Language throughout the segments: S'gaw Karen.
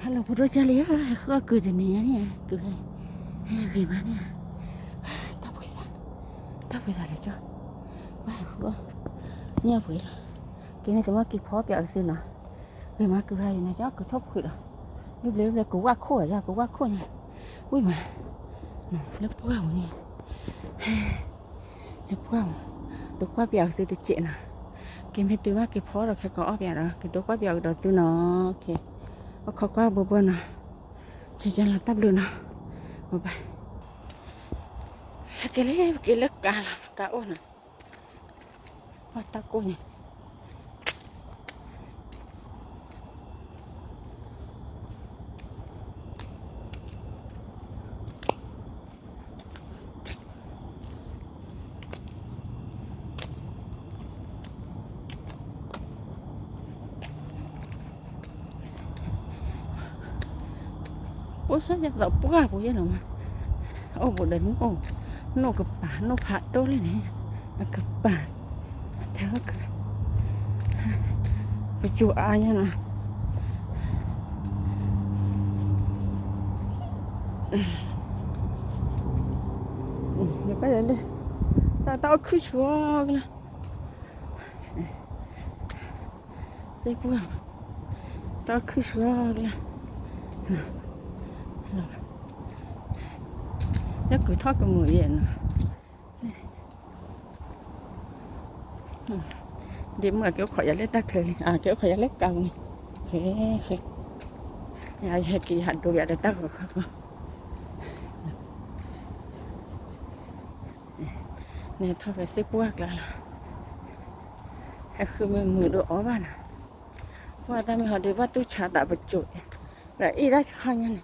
ဟဲလီၤဖိဒိၣ်ကၢ်လံဧၢ, ဟဲဃုအီၣ်ကုၤတနံၤညါန့ၣ်, ကုၤဟဲ, ဟဲဂ့ၤမးန့ၣ်, တၢ်ပှ့ၤသး, တၢ်ပှ့ၤသးလၢကၠီ, ဘၣ်ဟဲဃုအီၣ်, န့ၢ်အပှ့ၤလီၤ, က့ၤမ့ၢ်တမ့ၢ်က့ၤဖီပၠးအီၤသုနီၤ, ဂ့ၤမးကုၤဟဲအံၤန့ၣ် ကၠီကုၤထီၣ်ဖှံးလီၤ, ဘျ့ဘျ့ဘျ့ ကုၤဝၣ်ခိၣ်ယၤ ကုၤဝၣ်ခိၣ်ညါ, ဝံၣ်မး, လၢပှၢ်ပူၤန့ၣ် လၢပှၢ်ပူၤ, ဒိကွၢ်ပၠးအီၤသုတစဲးနီၤ, က့ၤမ့ၢ်တုၤဘၣ်က့ၤဖီဒီးခဲကိးအီၣ်ပၠးဒီး ကဒိကွၢ်ပၠးအီၤကဒီးသုနီၤ, အိၣ်ခိးကွၢ်ဘှီဘှီနီၤ, ကဲကဲလီၤတၢ်ဘျုးနီၤ, ဘၣ်ဘၣ်, ဟဲက့ၤလၢ က့ၤလၢကးလီၤ ကးအိၣ်နီၤ, ဘၣ်တၢ်ကိၢ်န့ၣ် ပအိၣ်ဆိးယသိးပှၢ်ပူၤယဲၢ်နီၤမး, အိၣ်ဘူးဒီး နိၣ်ကပၤ နိၣ်ဖးဒိၣ်လံန့ၣ်, အကပၤ, ထဲက, ပစိၤအါညါနီၤ, တၢ်တၢ်အိၣ်ခုၣ်ဆှီကလၢ သ့ၣ်ပှၢ်, တၢ်ခုၣ်ဆှီကလၢ, လၢကုၤထီၣ်ကမုာ်ယဲၢ်နီၤ, ဒ်မုၢ်က့ၤအိၣ်ခိးယၤလၢတၢ်ချၢလံ, အက့ၤအိၣ်ခိးယၤလၢကးပူၤန့ၣ်, ဃဲ, ဃဲ, ယဟဲက့ၤယဟးဒိယၤဒီးတၢ်ဂီၤခီဃီ, န့ၣ်ထီၣ်ဖဲသ့ၣ်ပှၢ်ကျါလီၤ, ဟဲဃုမုာ်မုာ်ဒိၣ်အီၣ်ဘၣ်နီၤ, ပှၢ်တၢ်မ့ၢ်ဟီဒုးဘၣ်တူၢ်ဆါသးပစိၤ, ဒီးအ့ၣ်တၢ်ဆါညါန့ၣ် လံ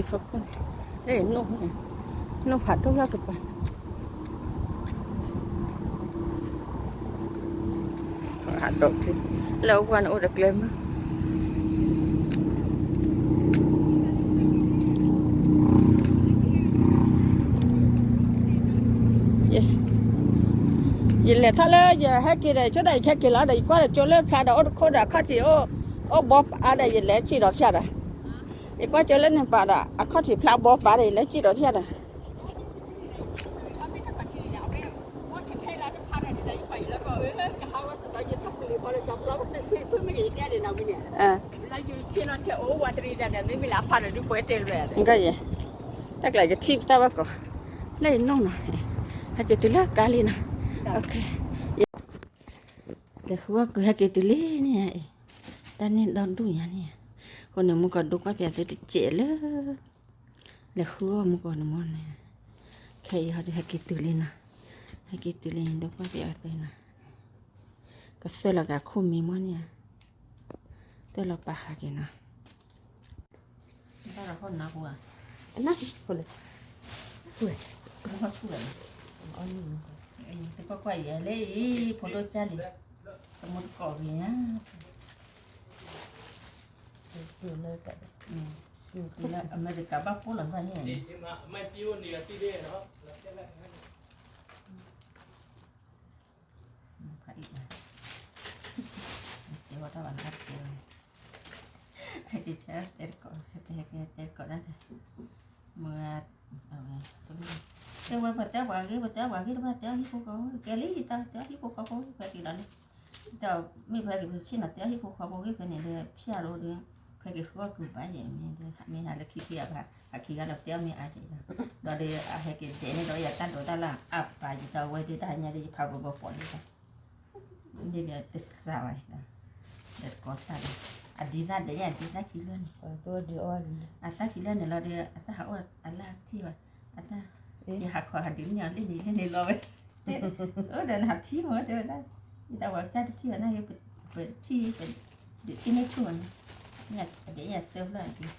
ဖီခိၣ်န့ၣ်, လၢနိၣ်, နိၣ်ဖးဒိၣ်လၢကပၤ, ဟးဒိးချ့, လၢအဝဲန့ၣ်အိၣ်ဒီးကျဲမုၢ် ယလဲၤထီၣ်လၢယဟဲက့ၤဒီး ဆိသးယဟဲက့ၤလီၤဒီး ယကွၢ်ဒီးကၠိလၢဖျါဒီး အိၣ်တခိၣ်ဒီးအခီၣ်ထံးအိၣ်, အိၣ်ဘီပာ်ဒီး ယလဲၤစံၣ်ဒီးဖၠၣ်ဒီး, ယကွၢ်ကၠိလၢန့ၣ်ပာ်ဒီး အခီၣ်ထံးဖျါဘီပာ်ဒီး ယလဲၤစံၣ်ဒီးဖၠၣ်ဒီး ကယဲၢ်, တၢ်ကျးကထံၣ်တၢ်ဘၣ်ကီး, လၢယဆ့ၣ်နီၤထဲအိၣ်ဝးတရံးတၢ်ဒီးမ့မ့ၢ်လၢအဖးဒီးဒုးပှဲၤတဲလွဲၢ်, လဲၤဃုအီၣ်ကုၤဟဲက့ၤတုၤလံန့ၣ်, တၢ်န့ၣ်ဒီဒူၣ်ညါန့ၣ်, အဃိန့ၣ် မူကီးဒိကွၢ်ပၠးသုတစဲးလၢ လဲၤဃုအီၣ်မူကီးန့ၣ်မ့ၢ်န့ၣ်, ခဲအံၤဟီဒုးဟဲက့ၤတုၤလံနီၤ, ဟဲက့ၤတုၤလံ ဒိကွၢ်ပၠးအီၤသ့နီၤ, ကသွဲၣ်လီၤက့ၤအခိၣ်မံမ့ၢ်န့ၣ်, သွဲၣ်လီၤပာ်ဃာ်က့ၤနီၤ, တၢ်ဒီးဟီၣ်နါပူၤဧါ, နါပူၤလဲၣ်, ပူၤ, တကွၢ်ကွၢ်အံၤလၢအံၤ ဖိဒိၣ်ကၢ်လံ, တမူတကိးဂ့ၤညါ အမဲရကၤဘၣ်ပိၢ်လီၤဘၣ်န့ၣ်, တဲဝဲတၢ်ဘၣ်လၢတဲဝဲ, ဟဲက့ၤဆၢတဲတကိး, ဟဲက့ၤတဲတကိးဒၣ်, မ့ၢ်, တဲဝဲပှၤတဲပှၤဂ့ၤ ပှၤတဲပှၤဂ့ၤ တဘၣ်တဲအီၤဟံၣ်ဖိဃီဖိ ကဲလံ တၢ်တဲအီၤဟံၣ်ဖိဃီဖိ ဖဲက့ၤဒီးလံ, တၢ်မ့ၢ်ဖဲက့ၤပဆ့ၣ်နီၤ တဲအီၤဟံၣ်ဖိဃီဖိဂ့ၤ ဖဲန့ၣ်ဒီး ဖၠၣ်ရိၤဒီး ဖဲက့ၤဃုအီၣ်ကုၤဘၣ်ယဲၢ်မ့ၢ်ဒီး မ့ၢ်ဟးလၢခံက့ၤအဘၣ် အခံဂၤဒီးတဲအီၤမ့ၢ်အါက့ၤဒီး, ဒီးဒီးအဟဲက့ၤဒဲးန့ၣ်ဒီး ယတၢ်ဒိးတၢ်လၢအပာ်ယတၢ်ဝဲဒၣ်တၢ်ညါဒီး ယဖးဘီဘီပိာ်လံဒီး ဒ်မ့ၢ်တစှၤဘၣ်, ဒီးတကိးတၢ်ဒီး အဒံးသၣ်ဒဲးယဲၢ် အဒံးသၣ်ခံလၢာ်န့ၣ်, အသၣ်ခံလၢာ်န့ၣ်လီၤဒီး အတၢ်ဟးအိၣ်အလၢ်ထံၣ်ဘၣ်, အတၢ်, ယဟးခီဟးဒုးန့ၢ်အီၤလၢန့ၣ်လၢန့ၣ်လီၤဝဲ, အိၣ်ဒီးနဟးထံၣ်မ့ၢ်တဲဝဲဒၣ်, ယတၢ်ဝဲကစၢ်တထံၣ်ဘၣ်န့ၣ် ပထံၣ်, ပဒုးထံၣ်န့ၢ်ဆူၣ်ဘၣ်န့ၣ်, အဒဲးယဲၢ်သၢဖျၢၣ်ဒုး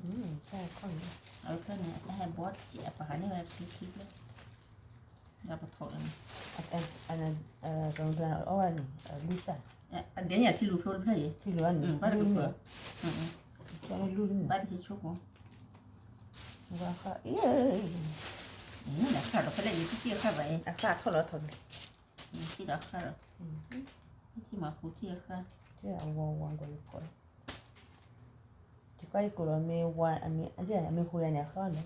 တၢ်ခီၣ်န့ၣ် အဝဲဖျၢၣ်န့ၣ် အဟဲဘီစဲးအပဟးန့ၢ်ဝဲခံခံဖျၢၣ် ဒီးပထီၣ်လၢန့ၣ် အ အ အ အီၣ်ဝဲန့ၣ် အလူၢ်သၣ် အဒဲန့ၣ်ထံလူၤဖျိတဖျၢၣ်အံၤ ထံလူၤန့ၣ် ဘၣ်တကဖၢ ဘၣ်တဟံးဆိကီး ဘၣ်ဃး တခါဒီးဖဲလဲၣ်ယထံၣ်အခါဘၣ်အံၤ အခါထီၣ်လီၤထီၣ်န့ၣ် ထံၣ်ဒီးအခါဒီး ထံၣ်မၤဟူထံၣ်အခါ ထံၣ်အဝီဝီဒီးယဖီၣ် ယကွၢ်ယကိးဒီးမ့ၢ်ဝါ အမ့ၢ် အမ့ၢ်ဟူယၤန့ၣ် အခါလီၤ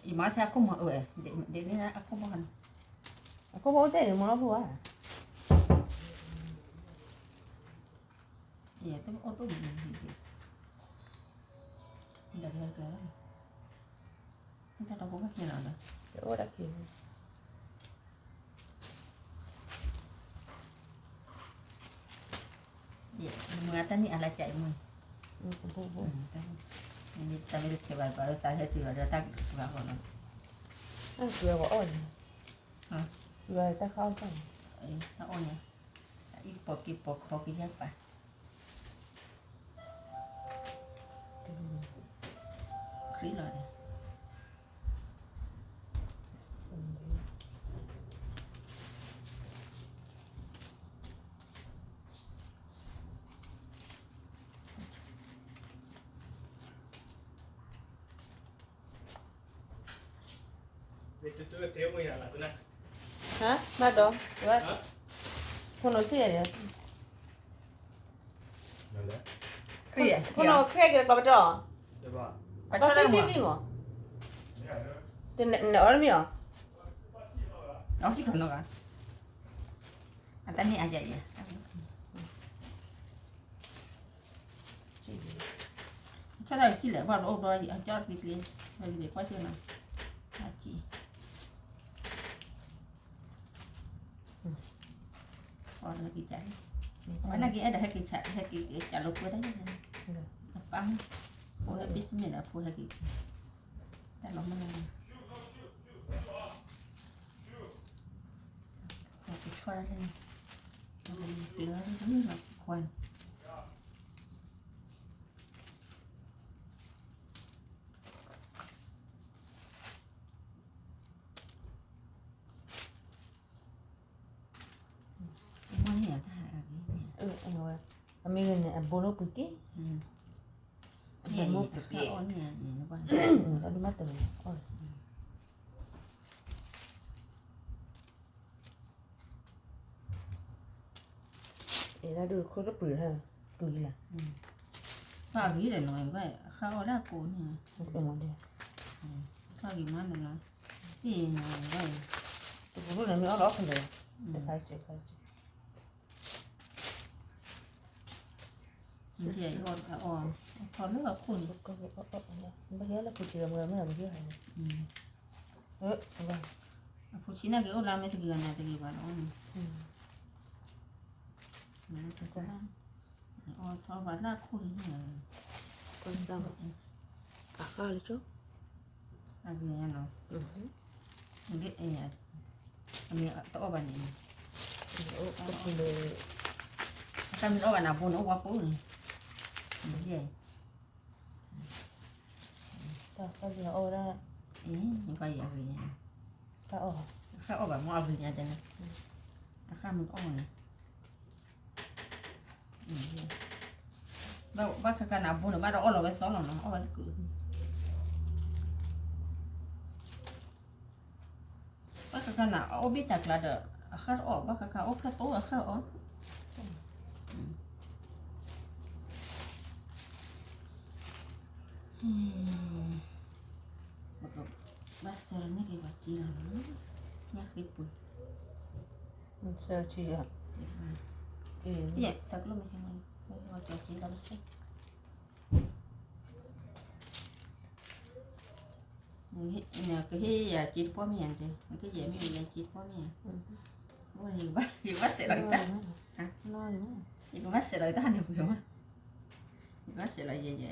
ယမၤထဲအခိၣ်မီၤအၢ ဒ်န့ၣ်အခိၣ်ဘီန့ၣ် အခိၣ်ဘီအိၣ်တဲန့ၣ် မီၤလီၤပူၤဧါ ယတအိၣ်တအိၣ်မ့ၢ် ဒီးတၢ်တၢ်ဖိဘၣ်က့ၤလီၤဒီး တအိၣ်တၢ်က့ၤ မ့ၢ်တၢ်န့ၣ်အလၢကၠးအံၤမ့ၢ် တၢ်မ့ၢ်တထဲဘၣ်ဘၣ်ဒီးတၢ်ဟဲတုၤဘၣ်ဒီးတၢ်ကဘၣ်ဃီလီၤ အီၣ်န့ၣ် တၢ်အီၣ်န့ၣ် အံၤပိာ်က့ၤပိာ်ခီက့ၤယါပာ် ခရံာ်လီၤန့ၣ် ဟါ ဘၣ်ဒီး ဝဲ ဖိနီၢ်စံၣ်ယၤဒီး ဖိနီၢ်ခရံာ်က့ၤတကျီပတီၢ် အကီၢ်တံၢ်တံၢ်မး တနအီၣ်တမံၤအီၤ အီၣ်ကီၢ်နီၢ်ဂၤ အတၢ်န့ၣ်အယၤယၤ ဆၢထၢၣ်ကံၣ်လဲၣ် ဘၣ်တအိၣ်ဘျီ အကၠီသံကျ့ ဝဲက့ၤကွၢ်ကၠီနီၤ အကံၣ် အီၣ်လၢကံၣ်ကၠၢ် ဝဲနာ်က့ၤအဲၣ်ဒိးဟဲက့ၤဆး ဟဲက့ၤကၠၢ်လိာ်ကွဲတၢ်ယဲၢ်န့ၣ် အပၢ်မ့ၢ် အိၣ်လၢ basement ဒီးအဖိဟဲက့ၤ တၢ်လီၤမၢ်လီၤ ကဆီတၢ်န့ၣ် ပျဲၤလီၤခွါန့ၣ် အမ့ၢ်ဂ့ၤန့ၣ် အဘိလီၤပှ့ၤက့ၤ အဘိမ့ၢ်ပှ့ၤက့ၤ တၢ်ဒိၣ်မးတလီၤ အဲၣ်ဒိးခိၣ်တပှ့ၤဟဲ ကုၤလီၤ ပှၤဂ့ၤဒီးနီၤ အခါအီၣ်ဒၣ်ကိးန့ၣ် ပှၤဂ့ၤမးနီၤ သ့ၣ်နီၤ တပူၤန့ၣ်မ့ၢ်အီၣ်လီၤအီၣ်ဖဲလဲၣ် တခါစဲးခါစဲး အီၣ်ထီၣ်လၢအခိၣ်န့ၣ် ဘၣ်ဟဲလၢပူၤတ့ၢ်မွဲမ့ၢ်ဘၣ်ဟဲဟဲ အဖိဆံးနာ်က့ၤအိၣ်လၢမ့ၢ်တဂ့ၤဘၣ်နၤတဂ့ၤဘၣ်လီၤန့ၣ် အီၣ်ထီၣ်ဘၣ်လၢအခိၣ်န့ၣ် အဃၢ်လၢကၠီ အဂ့ၤညါနီၤ အမ့ၢ်တအီၣ်ဘၣ်န့ၣ် အတၢ်မ့ၢ်တအီၣ်ဘၣ်န့ၣ် အဘိန့ၣ်အိၣ်ဝါပိၢ်န့ၣ် တၢ်အီၣ်ဝဲဒၣ် တၢ်အီၣ် တၢ်အီၣ်ဘၣ်မ့ၢ်အဂ့ၤညါတဲန့ၣ် အဃၢ်မ့ၢ်တအီၣ်ဘၣ်န့ၣ် ဘၣ်ခါခါန့ၣ် အဘိန့ၣ်ဘၣ်ဒီးအီၣ်လီၤဝဲသီလီၤနီၤ အီၣ်ဝဲတကုာ် ဘၣ်ခါခါန့ၣ် အအိၣ်ဘ့ၣ်တၢ်ကျါဒီး အဃၢ်တအီၣ် ဘၣ်ခါခါအိၣ်ဖျၢၣ်တိၢ်အဃၢ်အီၣ် ဘၣ်ဆၢန့ၢ်က့ၤပှၤက့လီၤနီၤ ညၣ်ဃ့ပှ့ၤ ဆၢထံယၤ တၢ်ကျိၣ်မ့ၢ်ဟဲ ဝဲကၠီက့လီၤပဆၢ ကဟ့ၣ်ယၤစ့တပီၢ်မ့ၢ်ယၤတဲ ကဟ့ၣ်ယၤမ့ၢ်ယၤစ့တပီၢ်မ့ၢ်ယၤ ယဘၣ်စဲးလီၤတၢ် ယကဘၣ်စဲးလီၤတၢ်န့ၣ်ပှ့ၤမး ယကဘၣ်စဲးလီၤယဲယဲ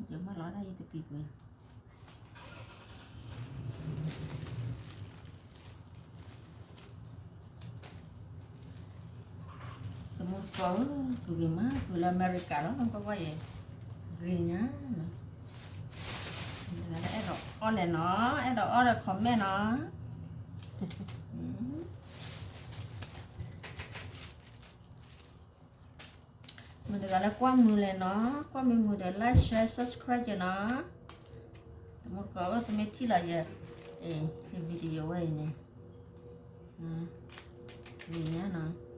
ယမၢလီၤဒၣ်ယတပံၤပှ့ၤ တမူတကိးဧၢ ကုၢ်ဂ့ၤမး ကုၢ်လၢအမဲရကၤလီၤ ကွၢ်ကွၢ်ယဲ ဂ့ၤညါနီၤ, အဲၣ်ဒိးအီၣ်လဲၣ်နီၤ, အဲၣ်ဒိးအီၣ်ဒီး comment နီၤ. မ့ၢ်တဂၤလၢကွၢ်မုာ်လဲၣ်နီၤ, ကွၢ်မ့ၢ်မုာ်ဒီး like share subscribe နီၤ. တမူတကိးအိၣ် တမ့ၢ်ထံၣ်လီၤယဲ, ယ video ဝဲအံၤန့ၣ်, ဂ့ၤညါနီၤ. မံၤ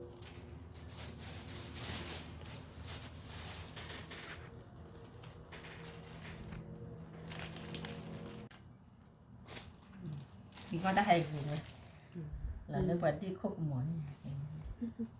ကီၢ်တၢ်ဟဲဂ့ၤလၢ, လၢပှၤဒ့ခိၣ်ကမီၤန့ၣ်,